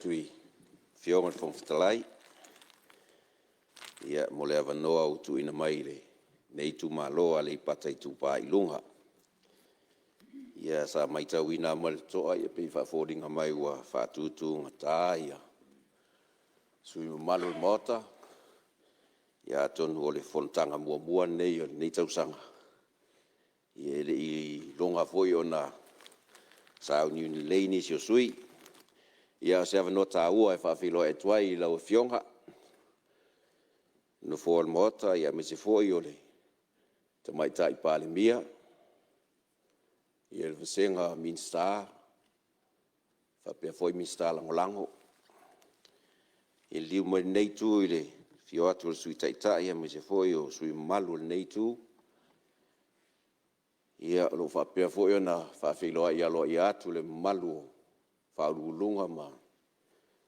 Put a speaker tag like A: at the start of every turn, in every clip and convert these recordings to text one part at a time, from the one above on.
A: Afioga i le Fofoga Fetalai mo le avanoa ua tuuina mai i lenei itumalo o Aleipata Itupa i Luga. Ia sa matauina lava ma le totoa e pei e foliga mai ua faatutugata sui usufono mamalu o le Maota, ia atonu o le fonotaga muamua lenei o lenei tausaga, e le i iloga foi ona sauniuni lelei nisi o sui usufono. Ia a o se avanoa taua e faafeiloai atu ai i lau Afioga i le Nofoa o le Maota aemaise foi o le Tamaitai Palemia, le vasega o Minisita faapea foi Minisita Lagolago. Ia liliu mai i lenei Itu i le afio atu o le Sui Taitai aemaise foi o sui usufono mamalu o lenei Itu. Ia o lo o faapea foi ona faafeiloai aloaia atu le mamalu o Ofisa Sili o Pulega ma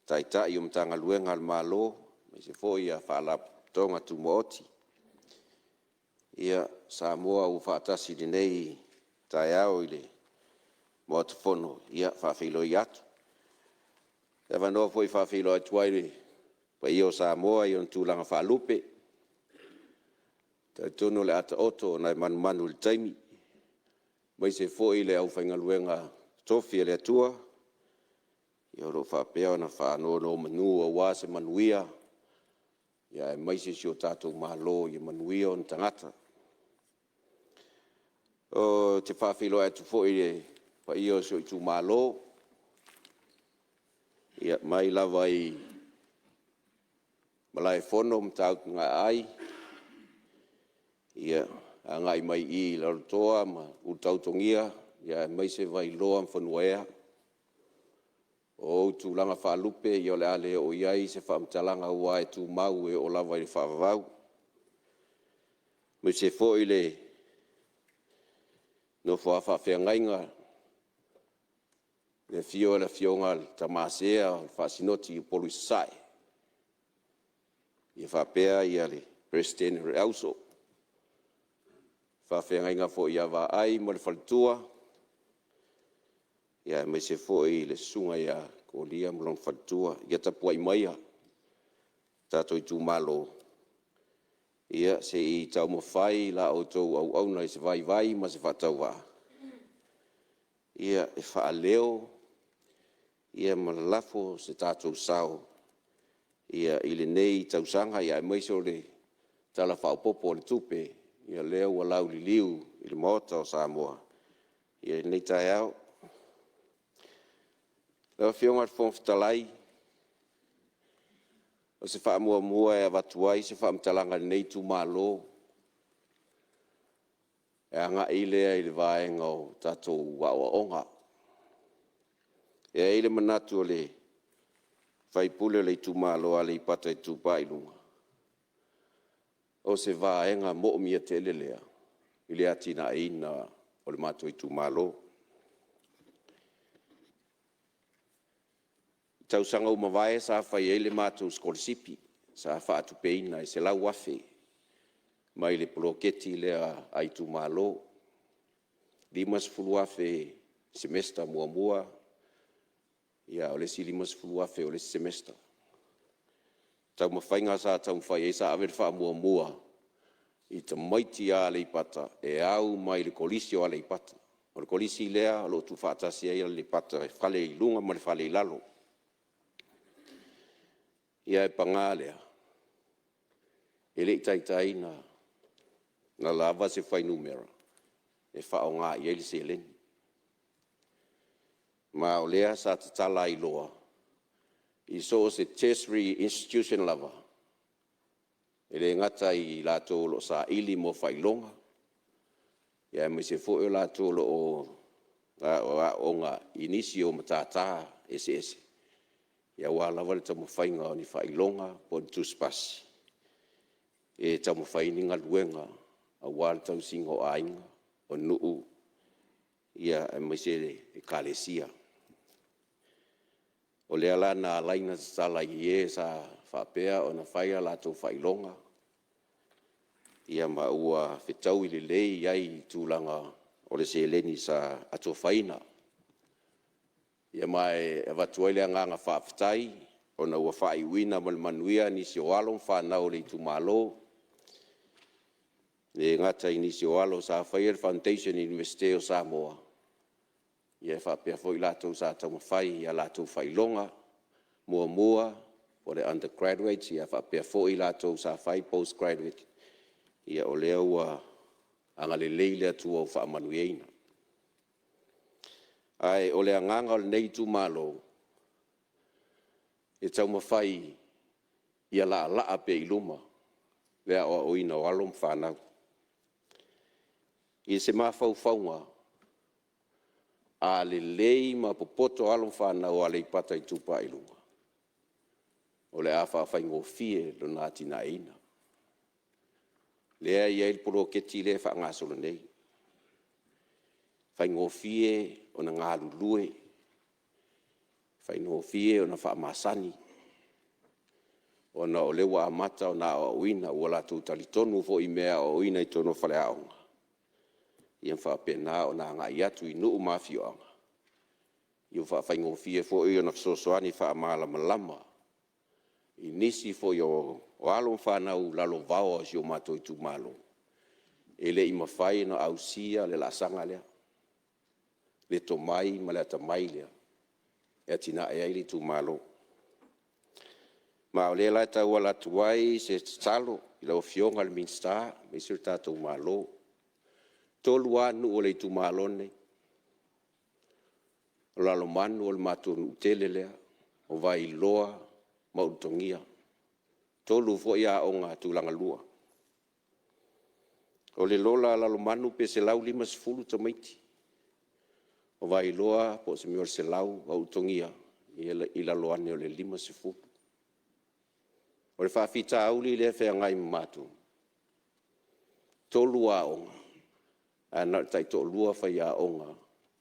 A: Taitai o Matagaluega a le Malo, aemaise foi Faalapotopotoga Tumaoti. Samoa ua faatasi i lenei taeao i le Maota Fono, ia e faafeiloai atu. O le avanoa foi e faafeiloai atu ai i le paia o Samoa i ona tulaga faalupe. E talitonu o le a taoto ona e manumanu i le taimi, aemaise foi le aufaigaluega totofi a le Atua o lo o faapea ona faanonomanu aua se manuia aemaise si o tatou Malo ia manuia ona tagata. Ou te faafeiloai atu foi i le paia o si ou itumalo, mai lava i Malaefono ma Matautu-na-aai, agai mai i Lalotoa ma Ulutautogia aemaise Vailoa ma Fanuaea. O ou tulaga faalupe o le a le oo i ai se faamatalaga aua e tumau e oo lava i le faavavau. Aemaise foi le nofo a faafeagaiga, le afio o le Afioga i le Tama Sea o le Faasinoti a Upolu i Sasae, ia faapea le Peresetene o le Auso, le faafeagaiga foi ia Vaai ma le faletua, aemaise foi le Susuga ia Kolia ma lona faletua. Ia tapuai maia tatou itumalo se i taumafai la outou auauna i se vaivai ma se faatauvaa e faaleo ma lafo se tatou sao i lenei tausaga, aemaise o le Tala Faaopoopo o le Tupe lea ua lauliliu i le Maota o Samoa i lenei taeao. Lau Afioga i le Fofoga Fetalai, o se faamuamua e avatu ai se faamatalaga a lenei itumalo e agai lea i le vaega o tatou aoaoga. E i ai le manatu o le sui usufono o le itumalo o Aleipata Itupa i Luga, o se vaega moomia tele lea i le atinaeina o le matou itumalo. I tausaga ua mavae sa fai ai le matou sikolasipi sa faatupeina e $100,000 mai le poloketi lea a itumalo. E $50,000 i le semester muamua, a o le isi $50,000 o le isi semester. O le taumafaiga sa taumafai i ai sa ave le faamuamua i tamaiti Aleipata e au mai i le Kolisi o Aleipata. O le Kolisi lea o lo o tuufaatasi ai Aleipata i le fale i luga ma le fale i lalo. Ae paga lea, e le i taitai ona lava se fuainumera e faaaoga i ai le seleni. Ma o lea sa tatala ai loa i so o se tertiary institution lava, e le gata ia i latou o lo o saili mo faailoga, aemaise foi o i latou o lo o aooga i nisi o matata eseese, aua lava le taumafaiga o ni faailoga po o ni tusipasi e taumafai ai ni galuega aua le tausiga o aiga, o nuu, aemaise Ekalesia. O lea la na ala ai ona tatala i e sa faapea ona fai o latou faailoga ma ua fetaui lelei ai i tulaga o le seleni sa atofaina. Ma e avatu ai le agaga faafetai ona ua faaiuina ma le manuia nisi o alo ma fanau a le itumalo. E le gata i nisi o alo sa faia le foundation i le Iunivesite o Samoa, ae faapea foi i latou sa taumafai i a latou faailoga muamua po o le undergraduate ae faapea foi i latou sa fai post graduate, o lea ua agalelei le Atua ua faamanuiaina. Ae o le agaga o lenei itumalo, e taumafai ia laalaa pea i luma le aoaoina o alo ma fanau. I se mafaufauga, a lelei ma popoto alo ma fanau a Aleipata Itupa i Luga, o le a faafaigofie lona atinaeina. Lea e i ai le poloketi lea e faagasolo nei, e faigofie ona galulue, faigofie ona faamasani ona o lea ua amata ona aoaoina, ua latou talitonu foi i mea e aoaoina i totonu o faleaoga, ia faapena ona agai atu i nuu ma afioaga, ua faafaigofie foi ona fesoasoani faamalamalama i nisi foi o alo ma fanau lalovaoa o si o matou itumalo, e le i mafai ona ausia le laasaga lea, le tomai ma le atamai lea e atinae ai le itumalo. Ma o lea la e tauala atu ai se tatalo i lau Afioga i le Minisita aemaise o le tatou Malo. E 3 lava nuu o le itumalo lenei, o Lalomanu o le matou nuu tele lea, o Vailoa ma Ulutogia. E 3 foi aoga tulagalua. O le lola a Lalomanu pe 150 tamaiti, o Vailoa po o se mea o le 100, a o Ulutogia e i lalo ane o le 50. O le faafitauli lea e feagai ma matou, e 3 aoga, ae na o le taitoalua faiaoga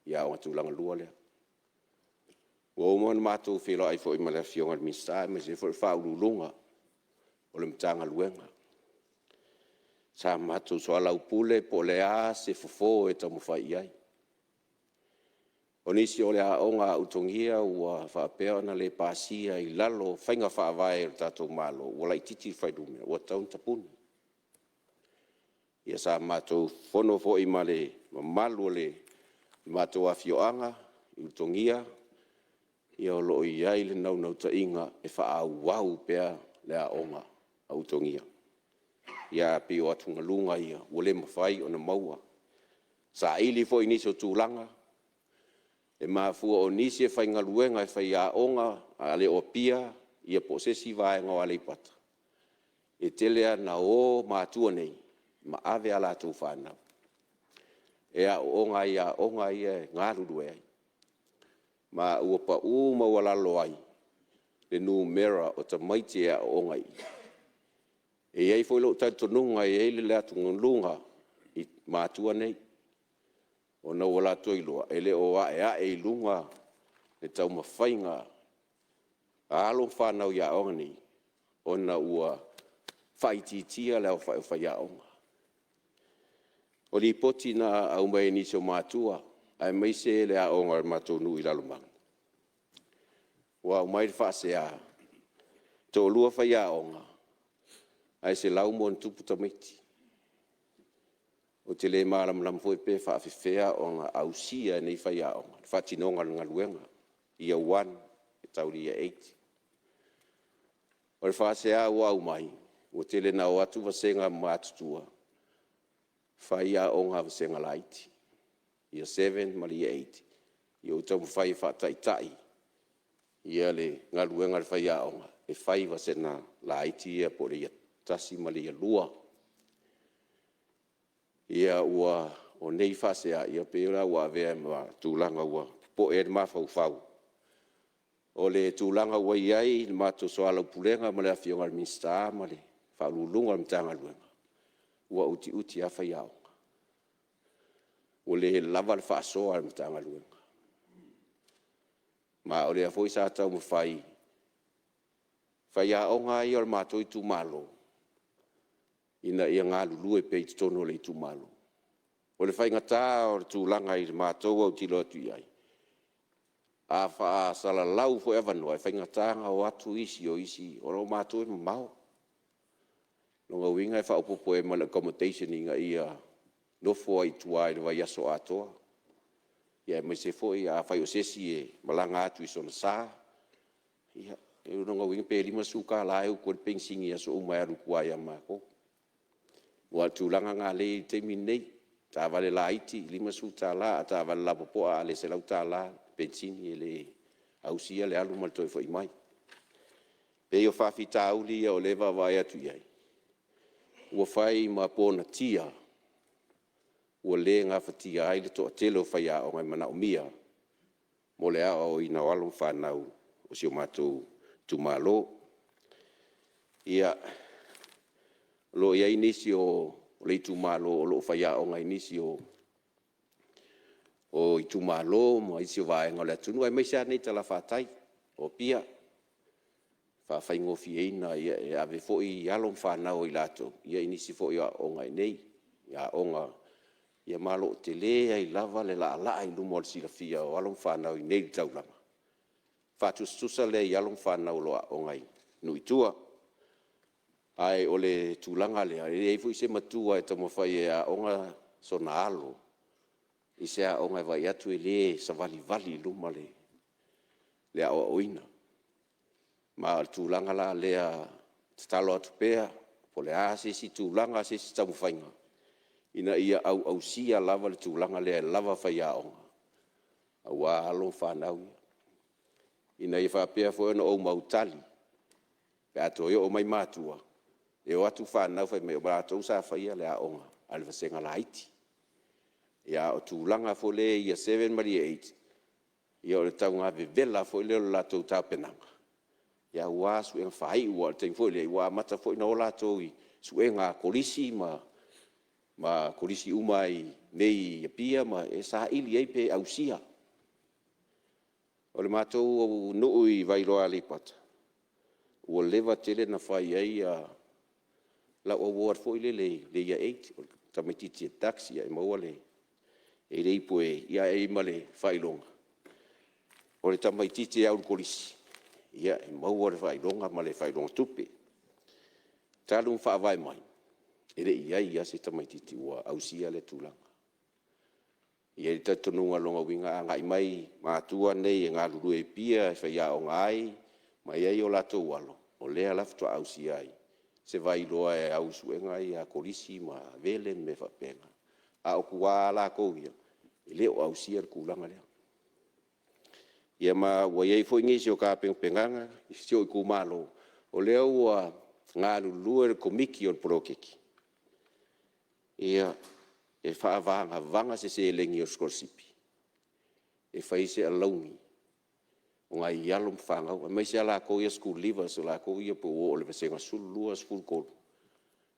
A: i aoga tulagalua lea. Ua uma ona matou feiloai foi ma le Afioga i le Minisita aemaise foi o le Faauluuluga o le Matagaluega. Sa matou soalaupule po o le a se fofo e taumafai i ai. O nisi o le aoga a Ulutogia ua faapea ona le pasia i lalo o faiga faavae a lo tatou Malo, ua laitiiti le fuainumera ua tatau ona tapuni. Ia sa matou fono foi ma le mamalu o le matou afioaga i Ulutogia, ia o lo o i ai le naunautaiga e faaauau pea le aoga a Ulutogia. Ae pei o atugaluga ia ua le mafai ona maua. Saili foi i nisi o tulaga, e mafua o nisi e faigaluega e faiaoga a le o Apia ia po o se isi vaega o Aleipata, e tele lava ina o matua nei ma ave a latou fanau e aooga ai i aoga ia e galulue ai, ma ua pau maualalo ai le numera o tamaiti e aooga i i. E i ai foi lou talitonuga e i ai le atugaluga i matua nei, ona ua latou iloa, e le o aeae i luga le taumafaiga a alo ma fanau i aoga nei, ona ua faaitiitia le aofai o faiaoga. O lipoti na aumai e nisi o matua aemaise le aoga o le matou nuu i Lalomanu, ua aumai le faasea, e toalua faiaoga ae 100+ tamaiti. Ou te le malamalama foi pe faapefea ona ausia e nei faiaoga le faatinoga o le galuega, Year 1 e tau i le Year 8. O le faasea ua aumai, ua tele ina o atu vasega matutua fai aoga a vasega laiti, Year 7 ma le Year 8, ua taumafai e faataitai le galuega a le faiaoga e fai i vasega laiti ia po o le Year 1 ma le Year 2. Ia o nei faasea pei la ua avea ma tulaga ua popoe ai le mafaufau. O le tulaga ua i ai le matou soalaupulega ma le Afioga i le Minisita ma le Faauluuluga o le Matagaluega, ua utiuti lava faiaoga, ua le lava le faasoa a le Matagaluega. Ma o lea foi sa taumafai faiaoga lava ia o le matou itumalo, ina ia galulue pea i totonu o le itumalo. O le faigata o le tulaga i le matou autilo atu i ai, A faasalalau foi avanoa, e faigata ona o atu isi o isi, ona o matou e mamao. O lona uiga e faaopoopo i ai ma le accommodation ina ia nofo ai i tua i le vaiaso atoa, aemaise foi afai o se isi e malaga atu i sona sa, ia o lona uiga pe $50 e utu ai le penisini i aso uma e alu i tua ia matou. Aua o le tulaga lena o lea e i ai i le taimi lenei, o taavale laiti e $50, a o taavale lapopoa a le $100 le penisini e le ausia le alu ma le toe foi mai. E pei o faafitauli ia o lea e vaavaai atu i ai, ua fai ma ponatia ua le gafatia ai le toatele o faiaoga e manaomia mo le aoaoina o alo ma fanau o si o matou itumalo. Ia, o lo o i ai nisi o le itumalo o lo o faiaoga i nisi o itumalo ma isi o vaega o le atunuu, aemaise lava i inei i talafatai o Apia, e faafaigofieina, e ave foi alo ma fanau a i latou i nisi foi o aoaoga i inei i aoga, ma o lo o tele ai lava le laalaa i luma o le silafia o alo ma fanau i inei i le taulaga, faatusatusa lea i alo ma fanau o lo o aooga i nuu i tua. Ae o le tulaga lea, e leai foi se matua e taumafai e aoga sona alo i se aoga e vaai atu e le savalivali i luma le aoaoina. Ma o le tulaga la lea e tatalo atu pea, po o le a se isi tulaga o se isi taumafaiga ina ia auausia lava le tulaga lea e lava faiaoga aua alo ma fanau ia, ina ia faapea foi ona ou mautali pe a toe oo mai matua, e o atu fanau fai mai o latou sa faia le aoga a le vasega laiti. A o le tulaga foi lea i le Yr 7 ma le Yr 8, ia o le tauga vevela foi lea o le latou tapenaga aua suega faaiu. Aua o le taimi foi lea, ua amata foi ona o latou i suega a Kolisi ma Kolisi uma lava i inei i Apia e saili ai pe ausia. O le matou nuu i Vailoa Aleipata, ua leva tele ona fai ai lau award foi lele i le Year 8, o le tamaitiiti e Dux e maua le… e i ai le ipu ae i ai ma le faailoga, o le tamaitiiti e au i le Kolisi, e maua le faailoga ma le faailoga tupe. Talu ona faavae mai, e le i i ai lava se tamaitiiti ua ausia lea tulaga. E i ai le talitonuga o lona uiga a agai mai matua nei e galulue i Apia e faiaoga ai ma i ai o latou alo, o lea la faatoa ausia ai se Vailoa e au i suega ia a Kolisi ma Avele ma mea faapena. A o tua lava latou ia, e le o ausia le tulaga lea. Ia ma ua i ai foi nisi o tapenapenaga i si ou itumalo, o lea ua galulue le Komiti o le Poloketi e faavagavaga se seleni o le sikolasipi e fai ai se alauni o nai alo ma fanau, aemaise lava latou ia o school leavers, o latou ia po ua oo i le Vasega 12, 13,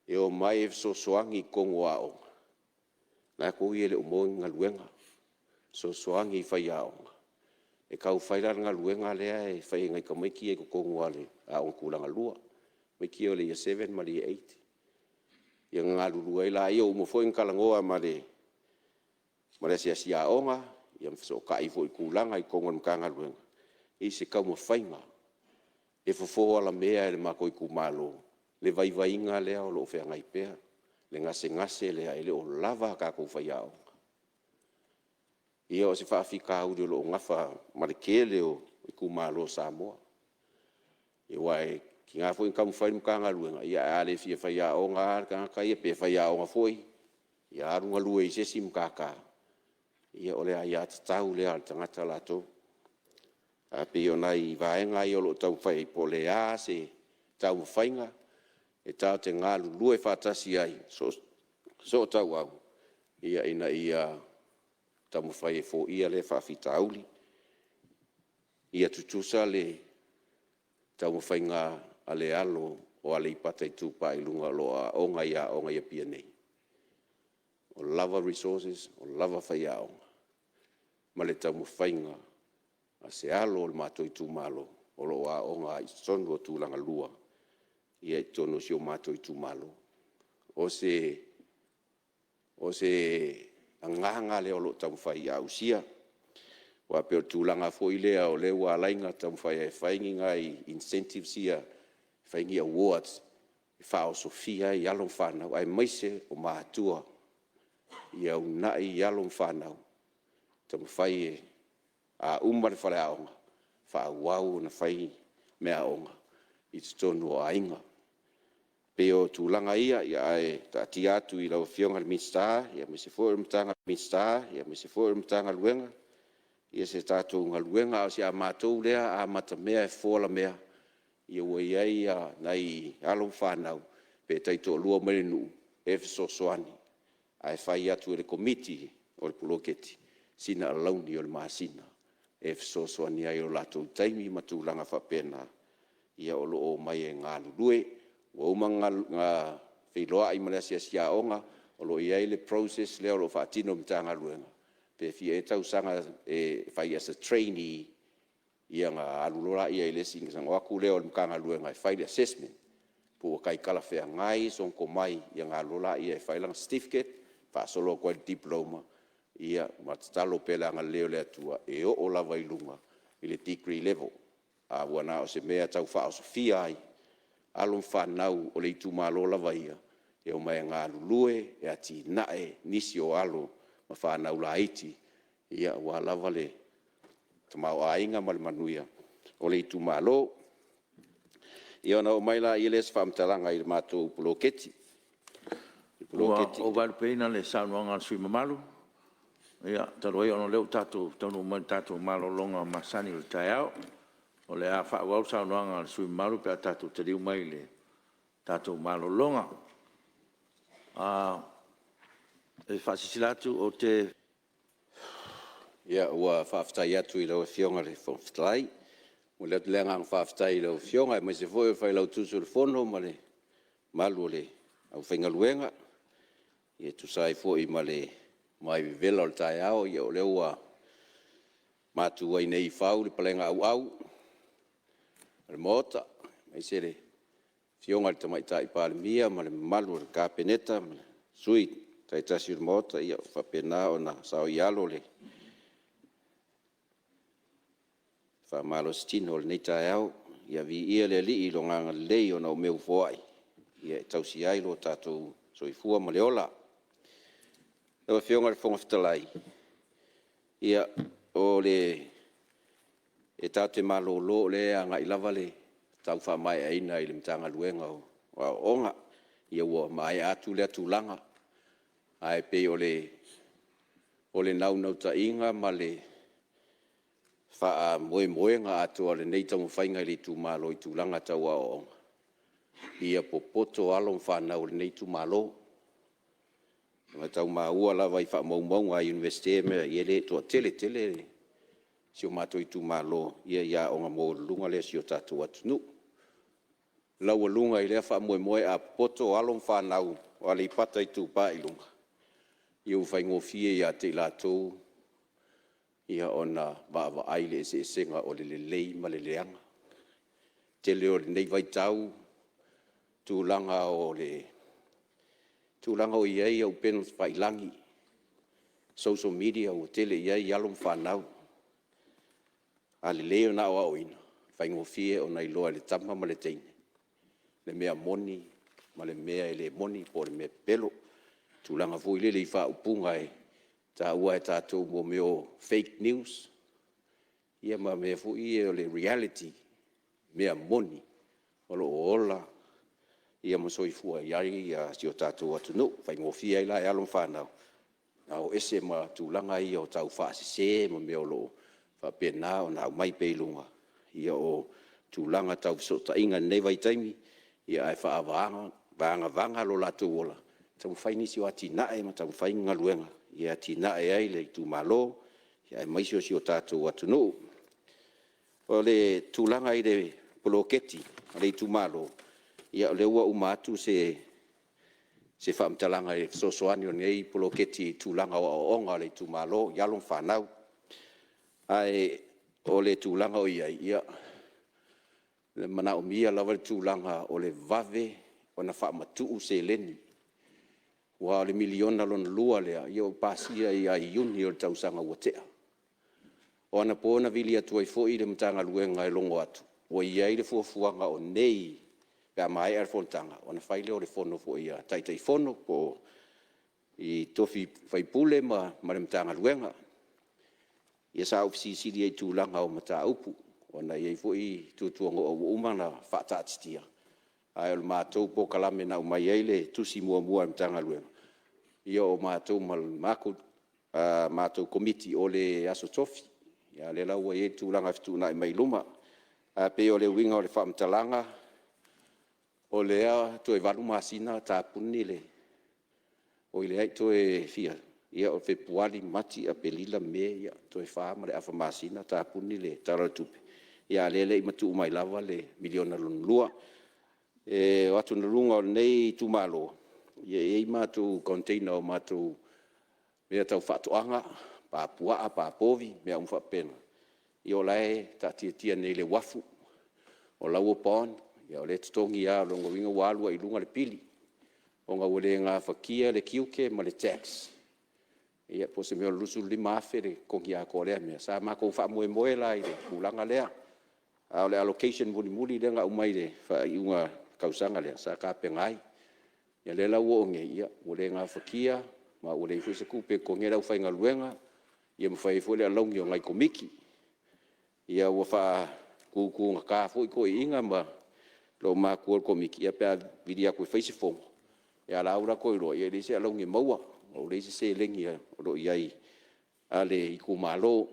A: e omai e fesoasoani i totonu o aoga, latou ia e le o maua ni galuega, fesoasoani i faiaoga. E tau fai la le galuega lea e fai e nai tamaiti ia i totonu o le aoga tulagalua, tamaiti ia o le Yr 7 ma le Yr 8, ia ona galulue ai lea. Ua uma foi ona talanoa ma le asiasi aoga ma fesootai foi i tulaga i totonu o le Matagaluega i se taumafaiga e fofo alamea e le matou itumalo le vaivaiga lea o lo o feagai pea, le gasegase lea e le o lava a tatou faiaoga. Ia o se faafitauli o lo o nafa ma le tele o itumalo o Samoa. Aua e tiga foi ona taumafai le Matagaluega, ae a le fia faiaoga lava le tagata ia pe faiaoga foi ia alu galue i se isi matata, ia o le aiatatau lea a le tagata latou. Ae pei o nai vaega ia o lo o taumafai i ai, po o le a se taumafaiga e tatou te galulue faatasi ai sootauau ina ia taumafai e foia lea faafitauli. Ia tutusa le taumafaiga a le alo o Aleipata Itupa i Luga o lo o aooga i aoga i Apia nei, o lava resources, o lava faiaoga ma le taumafaiga a se alo o le matou itumalo o lo o aooga i totonu o Tulagalua i totonu o si o matou itumalo. O se agaga lea o lo o taumafai ia ausia. Aua e pei o le tulaga foi lea o lea ua ala ai ona taumafai e fai ni nai incentives ia, fai ni awards e faaosofia ai alo ma fanau aemaise o matua ia uunai alo ma fanau e taumafai e, a uma le faleaoga, faaauau ona fai meaaoga i totonu o aiga. E pei o tulaga ia, ae taatia atu i lau Afioga i le Minisita aemaise foi o le Matagaluega se tatou galuega. A o si a matou lea amatamea e fofo alamea, ua i ai nai alo ma fanau pe taitoalua mai le nuu e fesoasoani, ae fai atu e le Komiti o le Poloketi sina alauni o le masina e fesoasoani ai i o latou taimi ma tulaga faapena, o lo o omai e galulue. Ua uma ona feiloai ma le asiasi aoga, o lo o i ai le process lea o lo o faatino e le Matagaluega, pe fia ea tausaga e fai as a trainee ona alu loa lea i le isi, ona o atu lea o le Matagaluega e fai le assessment, po ua tai talafeagai sona tomai, ona alu loa lea e fai lana certificate faasolo atu ai i le Diploma, ia ma tatalo pea i le agalelei o le Atua e oo lava i luga i le degree level. Ae ua na o se mea e tau faaosofia ai alo ma fanau o le itumalo lava ia, e omai e galulue e atinae nisi o alo ma fanau laiti aua lava le tamaoaiga ma le manuia o le itumalo. Ia ona oo mai lea o se faamatalaga i le matou poloketi.
B: Ua ou vaelupeina le saunoaga a le sui usufono mamalu, talu ai ona o lea ua tatou taunuu mai i le tatou malologa masani o le taeao. O le a faaauau le saunoaga a le sui usufono mamalu pe a tatou taliu mai i le tatou malologa. E faasilasila atu ou te
A: Ia, ua faafetai atu i lau Afioga i le Fofoga Fetalai. E momoli atu le agaga faafetai i lau Afioga aemaise foi o le Failautusi o le Fono ma le mamalu o le aufaigaluega e tusa ai foi ma le vaivevela o le taeao, o lea ua matu ai nei i fau le palegaauau o le Maota, aemaise le Afioga i le Tamaitai Palemia ma le mamalu o le Kapeneta ma sui usufono taitasi o le Maota, ua faapena ona saoialo le faamalositino i lenei taeao. Ia viia le Alii i Lona agalelei ona o mea ua foai e tausia ai lo tatou soifua ma le ola. Lau Afioga i le Fofoga Fetalai, e tatou te malolo o lea e agai lava le tau faamaeaina i le Matagaluega o Aoaoga, ua maea atu lea tulaga. Ae pei o le naunautaiga ma le faamoemoega atoa o lenei taumafaiga i le itumalo i tulaga tau aoaoga, ia popoto alo ma fanau a lenei itumalo. E tau maua lava i faamaumauga a Iunivesite ma mea, e le toatele tele si o matou itumalo i aoga maualuluga lea a si o tatou atunuu. E laualuga i lea faamoemoe, a popoto alo ma fanau o Aleipata Itupa i Luga, ia ua faigofie ia te i latou ona vaavaai i le eseesega o le lelei ma le leaga. O le tele o lenei vaitau i tulaga o i ai upega tafailagi, social media ua tele i ai alo ma fanau. A lelei ona aoaoina, e faigofie ona iloa e le tama ma le teine le mea moni ma le mea e le moni po o le mea pepelo. I tulaga foi lele i faaupuga e taua e tatou o mea o fake news ia ma mea foi ia o le reality, mea moni o lo o ola ma soifua ai si o tatou atunuu. E faigofie ai la i alo ma fanau ona o ese ma tulaga ia o taufaasese ma mea o lo o faapena ona aumai pea i luga o tulaga tau fesootaiga i lenei vaitaimi, ae faavagavaga lo latou ola e taumafai nisi o atinae ma taumafai ni galuega e atinae ai le itumalo, aemaise o si o tatou atunuu. O le tulaga i le poloketi a le itumalo, ia o lea ua uma atu se faamatalaga i le fesoasoani o lenei poloketi i tulaga o aoaoga a le itumalo i alo ma fanau. Ae o le tulaga o i ai, e manaomia lava le tulaga o le vave ona faamatuu seleni, aua o le miliona lona lua lea, ua pasia ia Iuni o le tausaga ua tea. O anapo na vili atu ai foi le Matagaluega e logo atu ua i ai le fuafuaga o nei pe a maea le fonotaga ona fai lea o le fono foi a Taitaifono po o tofi faipule ma le Matagaluega. Ia sa ou fesilisili i ai i tulaga o mataupu ona e i ai foi tuatuano'a ua uma ona faataatitia, ae o le matou polokalame na aumai ai le tusi muamua a le Matagaluega, ia o matou ma le matou Komiti o le Aso Tofi, a o lea la ua i ai le tulaga e fetuunai mai i luma. Ae pei o le uiga o le faamatalaga, o lea toe 8 masina tapuni le… Oi leai, toe fia? Ia o Fepuari, Mati, Aperila, Me, ia toe fa ma le afa masina tapuni le Tala o le Tupe, a o lea e le i matuu mai lava le miliona lona lua. O atugaluga o lenei itumalo, e i ai matou container o matou mea tau faatoaga, pa puaa, pa povi, mea uma faapena, ia o la e taatiatia nei i le uafu. O la ua bond, o lea e totogi lava, o lona uiga ua alu lava i luga le pili ona ua le gafatia le tiute ma le tax, ia po o se mea o le $25,000 le totogi atoa o lea mea. Sa matou faamoemoe la i le tulaga lea, a o le allocation mulimuli lea na aumai i le faaiuga o le tausaga lea sa tapena ai. Ia o lea la ua oo nei ua le gafatia ma ua leai foi se tupe e totogi ai le aufaigaluega ma fai ai foi le alauni o nai Komiti. Ia ua faatutugata foi toeaiina ma toamatua o le Komiti pe a vili atu e fai se fono, a o la ua latou iloa e leai se alauni e maua, ua leai se seleni o lo o i ai a le itumalo.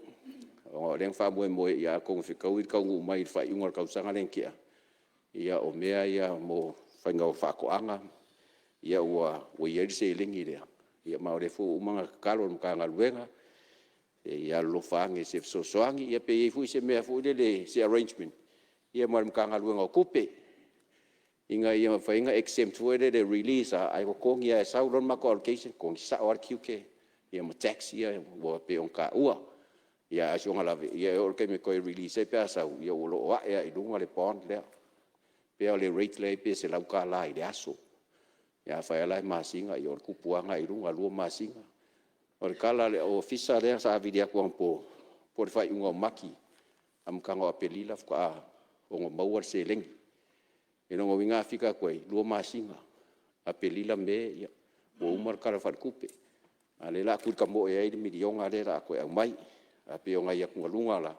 A: Aua o lea na faamoemoe atonu e fetaui le taunuu mai i le faaiuga o le tausaga lea na tea, ia o mea ia mo le faiga o faatoaga ua i ai le seleni lea, ma o lea foi ua uma ona tatalo i le Matagaluega se i alolofa ane i se fesoasoani. Ia pe i ai foi se mea foi lele se arrangement ma le Matagaluega o Tupe ina ia mafai ai ona exempt foi lele, release lava ae totogi lava e sau loa le matou allocation totogi sao lava le tiute ma tax ia e pei ona taua. A o si ona lave, e oo i le taimi e toe release ai pe a sau, ia o lo o ae lava i luga le bond lea. Pei lava o le rate la e i ai pe $100 i le aso. Ia afai lava la e masina, ia o le tupu lava lena i luga, lua masina. O le tala a le Ofisa lea sa vili atu anapo, po o le faaiuga o Mati amataga o Aperila faatoa ono maua le seleni. O lona uiga a fika atu i ai, 2 masina, Aperila, Me ua uma le Tala Faaletupe, a o lea o le a tulitamoe ai le miliona lea o le a toe aumai. Ae pei o nai atugaluga la,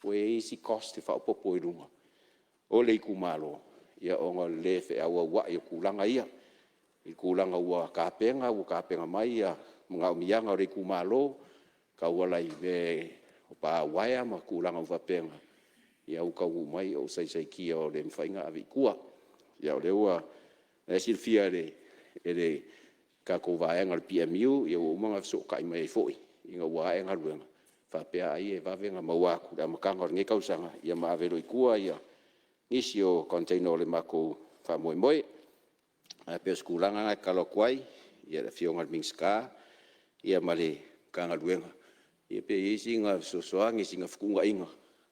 A: ua i ai isi cost e faaopoopo i luga o le itumalo ona o le le feauauai o tulaga ia, i tulaga ua tapena, ua tapena mai manaomiaga o le itumalo e tauala i mea o pa uaea ma tulaga uma faapena, ae ua taunuu mai ua saisaitia ua le mafai ona ave i tua. Ia o lea e silafia e le tatou vaega o le PMU ua uma ona fesootai mai ai foi ina ua ae galuega, faapea ai e vave ona maua atu i le amataga o lenei tausaga ma ave loa i tua nisi o container o le matou faamoemoe. Ae pei o se tulaga lena e tatalo atu ai i le Afioga i le Minisita ma le Matagaluega pe i ai sina fesoasoani, sina fetuunaiga ma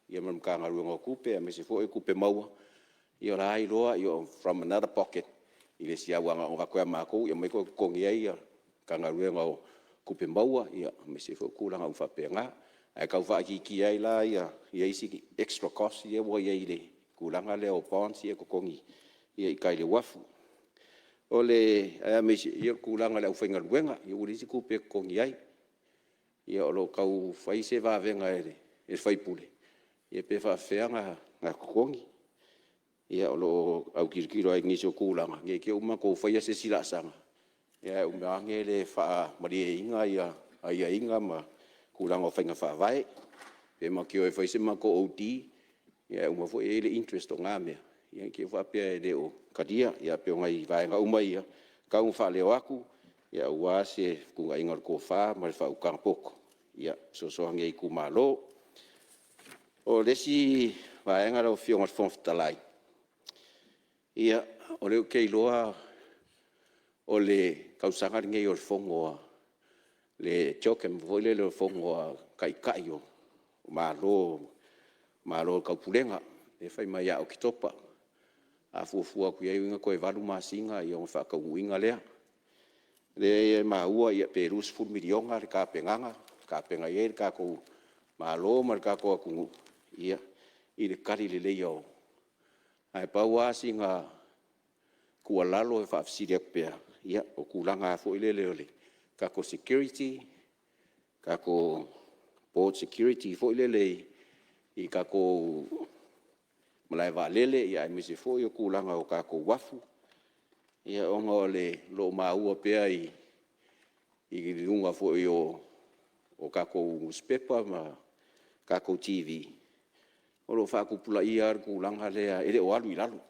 A: le Matagaluega o Tupe aemaise foi o Tupe Maua. Ia o la e iloa from another pocket e le isi lava aua na ona avatu lava e matou aumai toe totogi ai le Matagaluega o Tupe Maua aemaise foi o tulaga uma faapena. Ae tau faaitiitia ai la isi extra cost ia ua i ai i le tulaga lea o bonds ia e totogi i tai i le uafu. Aemaise o le tulaga i le aufaigaluega, ua leai se tupe e totogi ai. Ia o lo o tau fai se vavega e le sui usufono pe faapefea ona totogi. Ia o lo o autilotilo lava i nisi o tulaga ne i te i ua matou faia se isi laasaga ae uma ane e le faamalieina aiaiga ma tulaga o faiga faavae. Pe matou te o e fai se matou OD ae uma foi e i ai le interest o na mea, ia ne i te i ua faapea e le o talia. Ae pei o nai vaega uma ia e tau ina faaleo atu aua se fetuunaiga o le tofa ma le faautaga poto e fesoasoani ai i itumalo. O le isi vaega lau Afioga i le Fofoga Fetalai, o lea ou te iloa o le tausaga lenei o le fono a le CHOGM foi lele o le fono a Taitai o Malo o le Taupulega lea e fai mai ia Oketopa. A fuafua atu i ai lona uiga toe 8 masina ona faataunuuina lea. O lea e maua pe $20 miliona le tapenaga e tapena i ai le tatou Malo ma le tatou atunuu i le tali lelei o… Ae pau lava sina tuualalo e faafesili atu pea, ia o tulaga lava foi lele o le tatou security, tatou port security foi lele i tatou malae vaalele, aemaise foi o tulaga o tatou uafu, ona o lo o maua pea i luga foi o tatou nusipepa ma tatou TV, o lo o faatupulaia lava le tulaga lea, e le o alu i lalo, le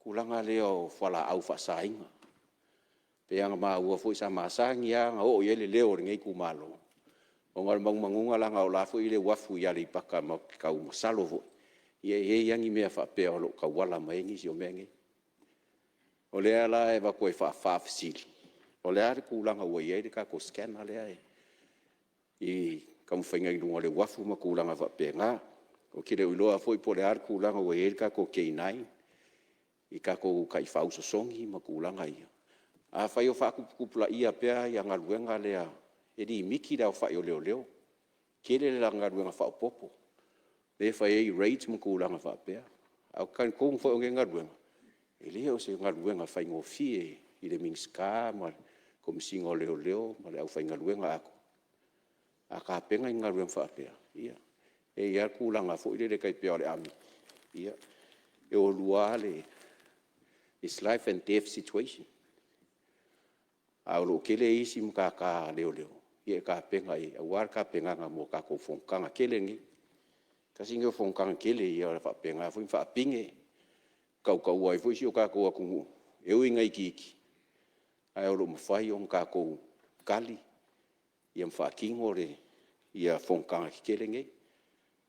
A: tulaga lea o fualaau faasaina. E pei ona maua foi sa masani lava ona oo i ai le leo o lenei itumalo, ona o le manumanuga leaga o la e foi e i le uafu i Aleipata matou te tau masalo foi e i ai lava ni mea faapea o lo o tauala mai ai nisi o mea nei. O lea la e avatu ai faafaafesili, o le a le tulaga ua i ai le tatou scanner lea i taumafaiga i luga o le uafu ma tulaga faapena. Ou te le o iloa foi po o le a le tulaga ua i ai le tatou K9 i tatou taifau sosogi ma tulaga ia. Afai o faatuputupulaia pea galuega ia, e limiti le aofai o leoleo, tele le galuega faaopoopo lea e fai ai raids ma tulaga faapea. Ae ou te talitonu foi o nei galuega, e le o se galuega faigofie i le Minisita ma le Komesina o Leoleo ma le aufaigaluega atoa. A tapena ni galuega faapea, ia e i ai lava le tulaga foi lele e tai pei o le army, e o lua lava, it's life and death situation. Ae o lo o tele isi matata a leoleo e tapena i ai aua le tapenaga mo tatou fonotaga tele nei. Tasi lenei o fonotaga tele ia e faapena foi ona faapine, tautaua ai foi si o tatou atunuu, e ui ina itiiti, ae o lo o mafai ona tatou tali ma faatino fonotaga tetele nei.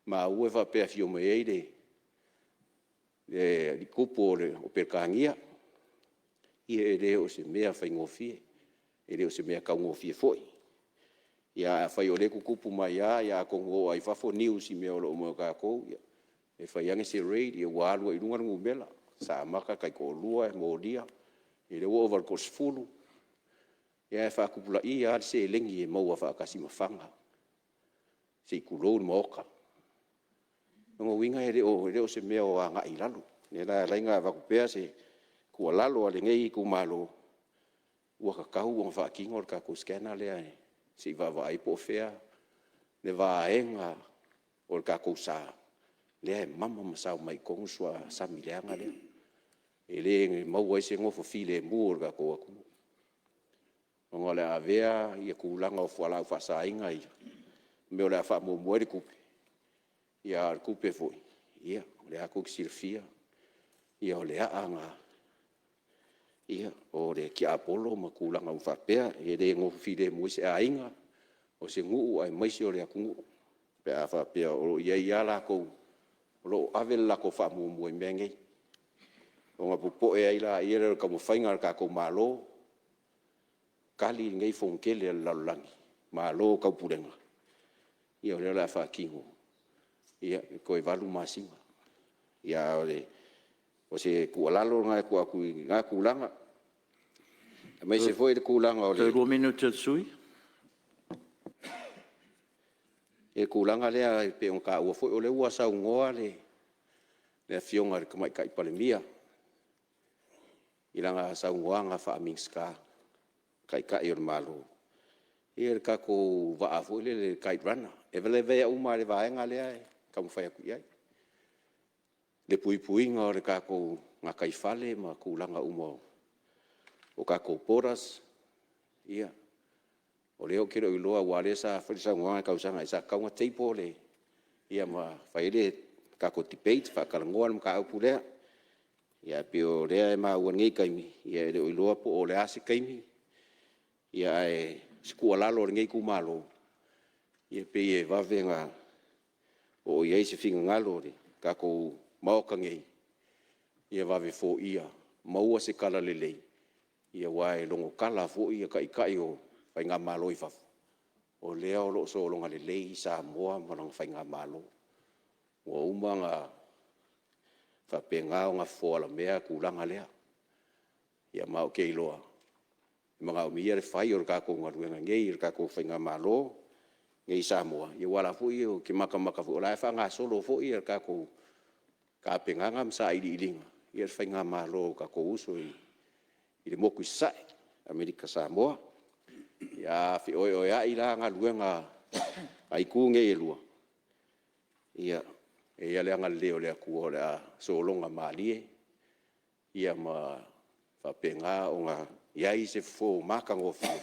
A: Maua faapea e afio mai ai le Tupu o Peretania, ia e le o se mea faigofie, e le o se mea taugofie foi. Ae afai o lea e tutupu mai lava, atonu ua oo lava i fafo news i mea o lo o maua ia tatou, e fai ane se raid ua alu ai i luga le numera. Sa amata e taitoalua e molia, ia lea ua ova i le toasefulu, ae faatupulaia lava le seleni e maua faatasi ma fana, se i tulou le Maota. O lona uiga e le o se mea o agai i lalo. O le mea lena e ala ai ona avatu pea se tuualalo a lenei itumalo, ua tatau ona faatino le tatou scanner lea se i vaavaai po o fea le vaega o le tatou sa lea e mama ma sao mai ai i totonu le suasami leaga lea, e le maua ai se nofo filemu o le tatou atunuu, ona o le a avea tulaga o fualaau faasaina ia ma mea o le a faamuamua ai le tupe, a o le tupe foi, o lea lava tou te silafia o le aa lena o le tiapolo ma tulaga uma faapea. E le nofo filemu ai se aiga, o se nuu aemaise o le atunuu pe a faapea o lo o i ai lava latou o lo o ave le latou faamuamua i mea nei, ona popoe ai lea o le taumafaiga a le tatou Malo e tali lenei Fonotele a le lalolagi a Malo o le Taupulega, ia o lea o le a faatino i le toe 8 masina. A o se tuualalo lena e tuu atu i lena tulaga, aemaise foi le tulaga o le Toe 2 minute o le sui usufono. I le tulaga lea e pei ona taua foi, o lea ua saunoa le Afioga i le Tamaitai Palemia i lana saunoaga faa-Minisita, Taitai o le Malo i le tatou vaa foi lele le Kite Runner. E lavea uma lava i le vaega lea e taumafai atu i ai, le puipuiga o le tatou gataifale ma tulaga uma o tatou borders. Ia, o lea ou te le o iloa aua o lea sa fai le saunoaga i le tausaga sa tatau ona table ma fai ai le tatou debate, faatalanoa le mataupu lea. Ae pei o lea e maua i lenei taimi, e le o iloa po o le a se taimi, ae o se tuualalo a lenei itumalo, ia pei e vave ona oo i ai se finagalo o le tatou Maota nei, ia vave foia, maua se talalelei, aua e logotala foi Taitai o faigamalo i fafo, o lea o lo o sologa lelei Samoa ma lana faigamalo, ua uma ona faapena ona fofo alamea le tulaga lea. Ia ma ou te iloa, e manaomia le fai o le tatou galuega nei e le tatou faigamalo. i Samoa, aua o la foi ou te matamata foi o la e faagasolo foi a tatou tapenaga ma sailiiliga a le faigamalo a tatou uso i le Motu i Sasae, Amerika Samoa. A feoeoeai la galuega a itu nei e lua, ia, e i ai lava le agalelei o le Atua o le a sologa malie ma faapena ona i ai se fofo matagofie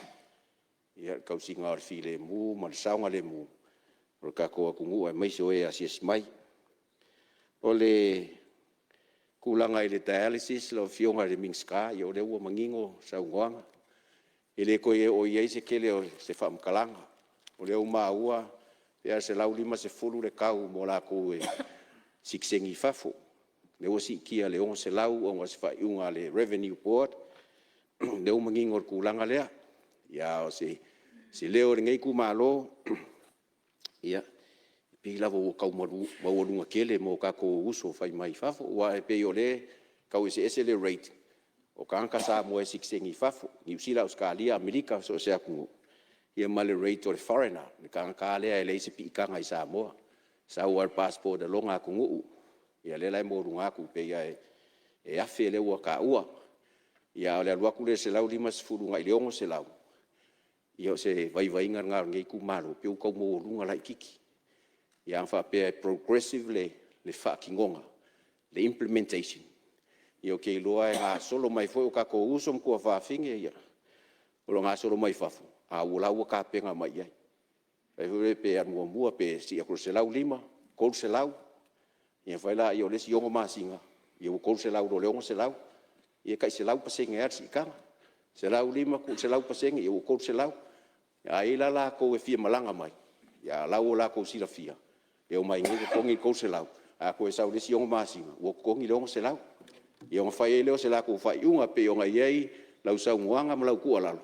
A: i le tausiga o le filemu ma le saogalemu o le tatou atunuu aemaise o e asiasi mai. O le tulaga i le dialysis lau Afioga i le Minisita, ia o lea ua manino le saunoaga, e le toe oo i ai se tele o se faamatalaga. O lea ua maua pei lava e $150 le tau mo latou e sitiseni i fafo, lea ua siitia i le $600 ona o se faaiuga a le Revenue Board, o lea ua manino i le tulaga lea. Ia a o se leo o lenei itumalo, ia, e pei lava ua tau maualuga tele mo tatou uso fai mai fafo, aua e pei o lea e tau eseese le rate o tagata Samoa e sitiseni i fafo, Niu Sila, Ausetalia, Amerika so o se atunuu, ia ma le rate o le foreigner, le tagata lava lea e leai se piitaga i Samoa, e sau lava i le passport a lona atunuu, ia lea la e maualuga atu pei lava e $1,000 lea ua taua. Ia a o le alu atu lea i le $150 agai i le $600, ia o se vaivaiga lena o lenei itumalo, pei ua tau maualuga laitiiti. Ia ana faapea e progressive le faatinoga, le implementation, ia ou te iloa e gasolo mai foi o tatou uso ma tuafafine ia o lo o gasolo mai fafo, a o la e ua tapena mai i ai. Foi lea pe alu muamua pe sii atu i le 150, $300, ia ona fai lea o le isi 6 masina ua $300 i lo le $600. Ia e tai 100% lava le siitaga. 150 tuu i le 100% ia ua $300. A i ai la latou e fia malaga mai, a o la e ua latou silafia e omai nei totogi le $300, a toe sau i le isi 6 masina ua totogi le $600. Ia ona fai ai lea o se latou faaiuga, e pei ona i ai lau saunoaga ma lau tuualalo,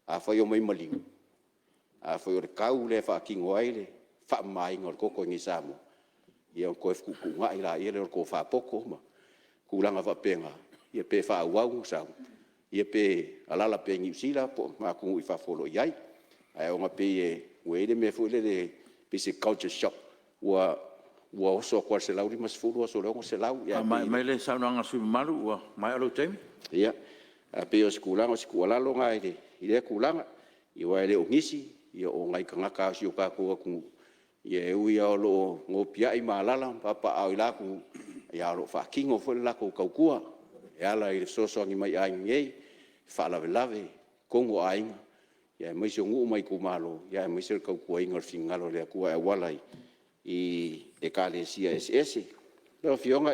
A: afai e omai maliu, afai o le tau lea e faatino ai le faamamaina o le toto i inei i Samoa, ia ona toe fetuutuunai lea o le tofa poto ma tulaga faapena, ia pe faaauau ona sau, ia pe alaala pea i Niu Sila ma atunuu i fafo o lo o i ai. Ae ona pei ua i ai le mea foi lele pei se culture shock ua oso atu lava i le $150 oso i le $600. Ia faamaea mai le saunoaga a le sui usufono mamalu ua maea lou taimi. Ia, ae pei o se tulaga o se tuualalo lena i lea tulaga, aua e le o nisi, o nai tagata lava o si o tatou atunuu, e ui lava o lo o nopiai ma alaala ma papaaao i la atunuu, ae o lo o faatino foi le latou tautua e ala i le fesoasoani mai i aiga nei i faalavelave i totonu o aiga, aemaise o nuu ma itumalo, aemaise o le tautuaina o le finagalo o le Atua e auala i Ekalesia eseese. Lau Afioga,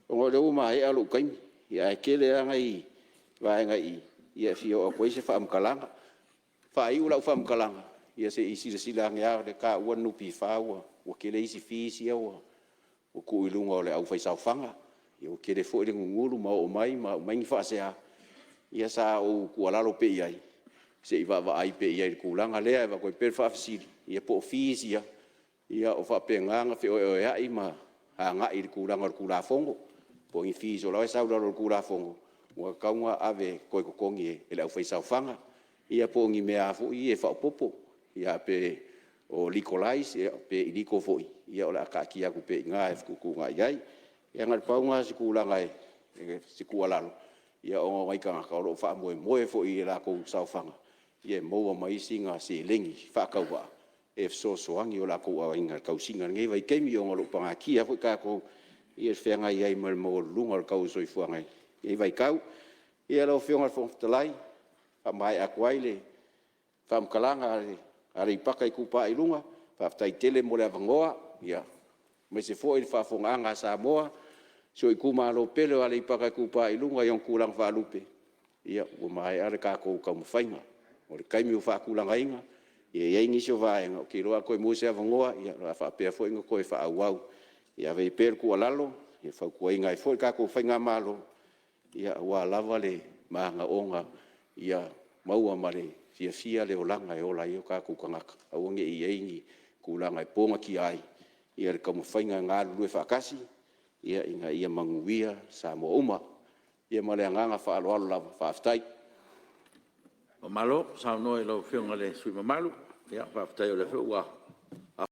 A: ona o lea ua maea lou taimi, ae tele lava nai vaega e i i e fia oo atu i ai se faamatalaga. E faaiu lau faamatalaga, ia se i silasila ane lava, o lea e taua le NPF ua tele isi fees ia ua tuu i luga o le aufaisaofaga, ua tele foi le gugulu ma oo mai ma aumai ni faasea. Ia sa ou tuualalo pea i ai, se i vaavaai pea i ai i le tulaga lea e avatu ai pea le faafesili, ia po o fees ia o faapena ona feoeoeai ma agai i le tulaga o le Tulafono, po o ni fees o la e sau i lalo o le Tulafono ua tatau ona ave e toe totogi e le aufaisaofaga, ia po o ni mea foi ia faaopoopo, pe o legalize pe illegal foi, ia o le a taatia atu pea i ina e fetuutuunai ai. Ia na o le pau lena o se tulaga o se tuualalo, ona o nai tagata o lo o faamoemoe foi i a latou saofaga e maua mai ai sina seleni faatauvaa e fesoasoani i o latou aiga i le tausiga i lenei vaitaimi ona o lo o pagatia foi tatou i le feagai ai ma le maualuluga o le tau o le soifuaga i lenei vaitau. Ia lau Afioga i le Fofoga Fetalai, e faamaea atu ai le faamatalaga a Aleipata Itupa i Luga, faafetai tele mo le avanoa, aemaise foi le faafofogaaga a Samoa, si ou itumalo pele o Aleipata Itupa i Luga i ona tulaga faalupe, ia ua maea le tatou taumafaiga. O le taimi ua faatulagaina, e i ai nisi o vaega, ou te iloa a toe maua se avanoa, o le a faapea foi ona toe faaauau e ave ai pea le tuualalo e fautuaina ai foi le tatou faigamalo, aua lava le manaoga ia maua ma le fiafia le olaga e ola ai o tatou tagata, aua ne i i ai ni tulaga e ponatia ai le taumafaiga e galulue faatasi ina ia manuia Samoa uma. Ia ma le agaga faaaloalo lava. Faafetai. Faamalo saunoa i lau Afioga i le sui usufono mamalu.
B: Faafetai o lea foi ua